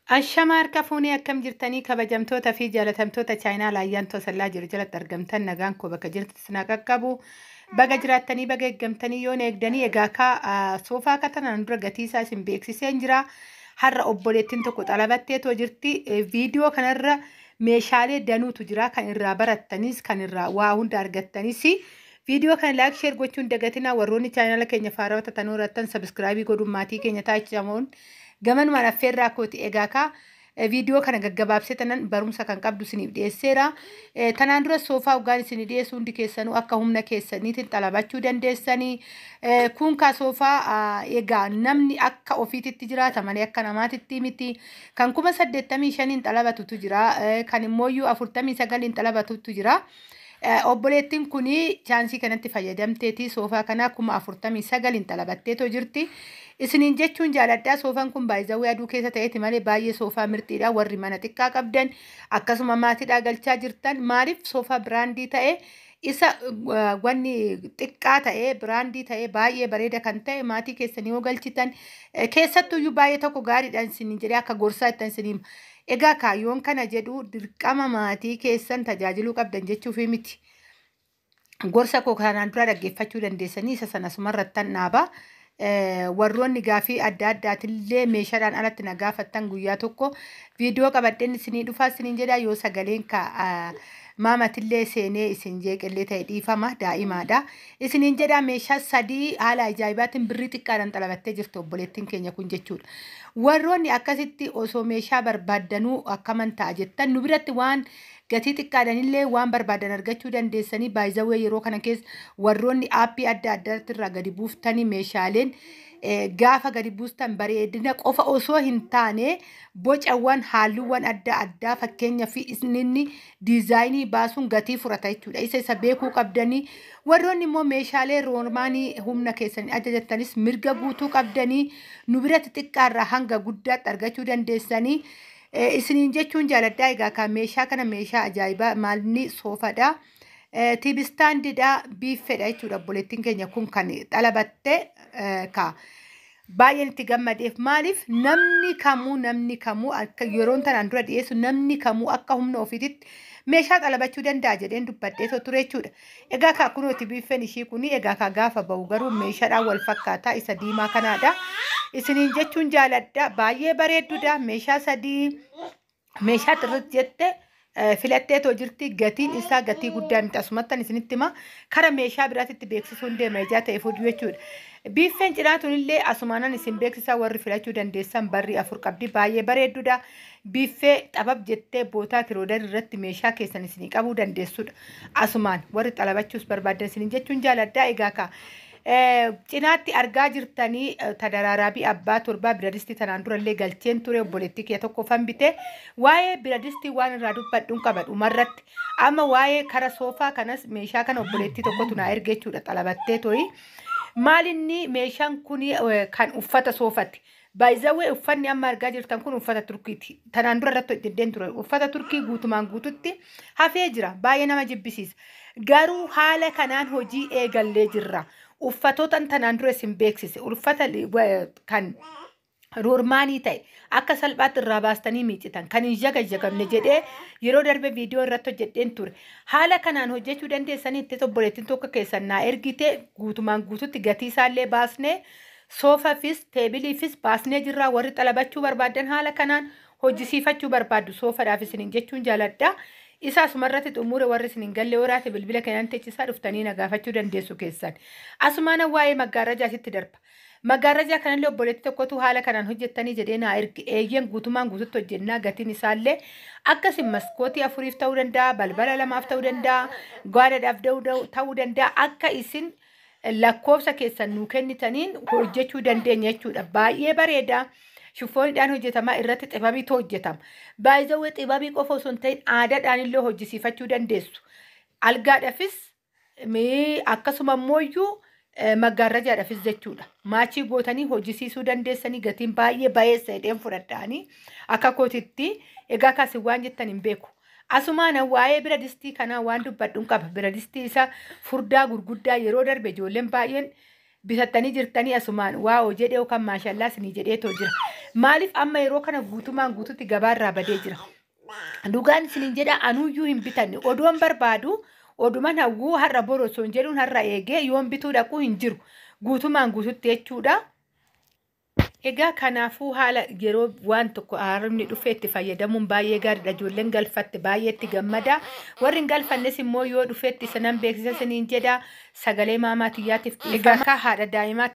Ashama harka fuunee akkam jirtanii kabajamtoota fi jaalatamtoota chaayinaa laayyaan tosallaa jiru jalatti argamtan nagaan koo bakka jirtu sinaa qaqqabu. Baga jiraattanii baga eeggamtanii yoon eegdanii egaa kaa soofaa akka tanaan dura gatii isaa isin beeksiseen jira. Har'a obboleettiin tokko xalabatteetoo jirti. Viidiyoo kanarra meeshaalee danuutu jira kan irraa barattanis kan irraa waa hunda argattanis. Viidiyoo kana like share gochuun dagatinaa warroonni chaayinaala keenya faarawaa tatanuu irrattan subscribe godhuun maatii keenya taasisamuun gamanumaan affeerraa kooti. Egaa kaa viidiyoo kana gaggabaabsee tanan barumsa kan qabdu isiniif dhiyeesseera. Tanaan dura soofaa dhugaan isinii dhiyeessu hundi keessanuu akka humna keessaniitiin xalabachuu dandeessanii. Kun kaa soofaa egaa namni akka ofiititti jiraata malee akka namaatitti miti. Kan 85,000 xalabatutu jira. Kan immooyyuu 49 xalabatutu jira. Obboleettiin kun chaansii kanatti fayyadamteeti soofaa kanaa 49,000 xalabatteetoo jirti. Isiniin jechuun jaaladhaa soofaan kun baay'izawwee aduu keessa ta'eeti malee baay'ee soofaa mirxiidha. Warri mana xiqqaa qabdan akkasuma maatiidhaa galchaa jirtan maaliif soofaa biraandii ta'e isa wanni xiqqaa ta'e biraandii ta'e baay'ee bareeda kan ta'e maatii keessanii yoo galchitan keessattuyyuu baay'ee tokko gaariidha isiniin jedhee akka gorsaa ittiin isiniin. Egaa kaayyoon kana jedhu dirqama maatii keessan tajaajiluu qabdan jechuufi miti. Gorsa koo kanaan dura dhaggeeffachuu dandeessanii isa sana asumarrattan dhaaba. Warroonni gaafii adda addaatillee meeshaadhaan alatti na gaafattan guyyaa tokko viidiyoo qabadheen isinii dhufaa isiniin jedha yoo sagaleen ka maamatillee seenee isin jeeqellee ta'e dhiifama daa'imaadha. Isiniin jedha meeshaa sadii haala ajaa'ibaatiin birrii xiqqaadhaan xalabattee jirti obboleettiin keenya kun jechuudha. Warroonni akkasitti osoo meeshaa barbaaddanuu akkaman ta'a jettan nu biratti waan gatii xiqqaadhaanillee waan barbaadan argachuu dandeessanii baay'izawwee yeroo kana keessa warroonni aappii adda addaatti irraa gadi buuftanii meeshaaleen gaafa gadi buustan bareedina qofa osoo hin taane bocawwan halluuwwan adda addaa fakkeenya fi inni diizaayinii baasuun gatii furata jechuudha. Isa isa beekuu qabdanii warroonni immoo meeshaalee roomaanii humna keessanii ajajattanis mirga guutuu qabdanii nu biratti xiqqaarraa hanga guddaatti argachuu dandeessanii. Isiniin jechuun jaaladhaa egaa kan meeshaa kana meeshaa ajaa'ibaa maalni soofadha. Tiibistaandidha biiffedha jechuudha obboleettiin keenya kun kan xalabatte ka baay'een itti gammadeef maaliif namni kamuu akka yeroon tanaan dura dhiyeessu namni kamuu akka humna ofiititti meeshaa xalabachuu danda'a jedheen dubbadhee ture jechuudha. Egaa kaa kunooti biiffeen ishii kuni egaa kaa gaafa bahu garuu meeshaadhaan wal fakkaataa isa diimaa kanaadha. Isiniin jechuun jaaladha baay'ee bareedduudha meeshaa sadii meeshaa xirrit jette filatteetoo jirti gatiin isaa gatii guddaa miti asumattan isinitti hima kara meeshaa biraatitti beeksisuun deema ijaa ta'e fudhu jechuudha. Biiffeen cinaa tunillee asumaanan isin beeksisaa warri filachuu dandeessan barri afur qabdi baay'ee bareedduudha. Biiffee xabab jettee bootaa kiroodar irratti meeshaa keessan isinii qabuu dandeessudha. Asumaan warri xalabachuus barbaadan isiniin jechuun jaaladhaa egaa kaa. Cinaatti argaa jirtanii tadaraabii abbaa torbaa biradistii tanaan durallee galcheen ture obboleettii kiyya tokko fan bite waa'ee biradistii waan irraa dubbadhuun qaba dhumarratti amma waa'ee kara soofaa kanas meeshaa kana obboleettii tokkotu naa erge jechuudha xalabattee toyi maalinni meeshaan kun kan uffata soofati. Baay'izawwee uffanni amma argaa jirtan kun uffata Turkiiti. Tanaan dura irratti hojjedheen ture. Uffata Turkii guutumaan guututti hafee jira. Baay'ee nama jibbisiisa. Garuu haala kanaan hojii eegallee jirra. Uffatoota tanaan dura isin beeksise. Uffata kan roormaanii ta'e akka salphaatti irraa baastanii miicitan kan hin jagajagamne jedhee yeroo darbe viidiyoo irratti hojjedheen ture. Haala kanaan hojjechuu dandeessanii itti obboleettiin tokko keessan naa ergite guutumaan guututti gatii isaallee baasnee soofaafis teebiliifis baasnee jirraa warri xalabachuu barbaadan haala kanaan hojjisiifachuu barbaaddu soofadhaaf isiniin jechuun jaaladha. Isa asumarratti xumure warri isiniin galle horaate bilbila keenyan teechisaa dhuftanii na gaafachuu dandeessu keessan. Asumaan waa'ee maggaarrajaa asitti darba. Maggaarrajaa kanallee obboleettii tokkotu haala kanaan hojjettanii jedhee naa erge eeyyeen guutumaan guututti hojjennaa gatiin isaallee akkasin maskootii afuriif ta'uu danda'a balbala lamaaf ta'uu danda'a gaadhaadhaaf ta'uu danda'a akka isin lakkoofsa keessan nuu kennitaniin hojjechuu dandeenya jechuudha. Baay'ee bareeda. Shiffooniidhaan hojjetama irratti xibabiitu hojjetama. Baay'ee xibabii qofa osoo hin ta'in aadaadhaan illee hojjisiifachuu dandeessu. Algaadhaafis akkasuma immoo maggaarrajaadhaafis jechuudha. Maachii gootanii hojjisiisuu dandeessanii gatiin baay'ee bayeessa jedheen fudhadhaanii akka kootitti egaa kasin waan jettan hin beeku. Asumaan waa'ee biradistii kanaa waan dubbadhuun qaba. Biradistii isa furdaa gurguddaa yeroo darbe ijoolleen baay'een Bitattanii jirtanii asumaan waa'oo jedhee yookaan maashallaa isinii jedheetoo jira. Maaliif amma yeroo kana guutumaan guututti gabaarraa badee jira. Dhugaan isiniin jedha, anuyyuu hin bitanne. Odoon barbaadu, oduman hawwuu, har'a boru osoo hin jedhuun har'a eegee yoon bituu dhaquu hin jiru. Guutumaan guututti jechuudha. Egaa kanaafuu haala yeroo waan tokko haaromni dhufee itti fayyadamuun baay'ee gaariidha. Ijoolleen galfatte baay'ee itti gammada. Warri hin galfannes immoo yoo dhufeetti sanan beeksisa isiniin jedha. Sagalee maamaa tiyyaatiif dhiifama. Egaa haadha daa'imaa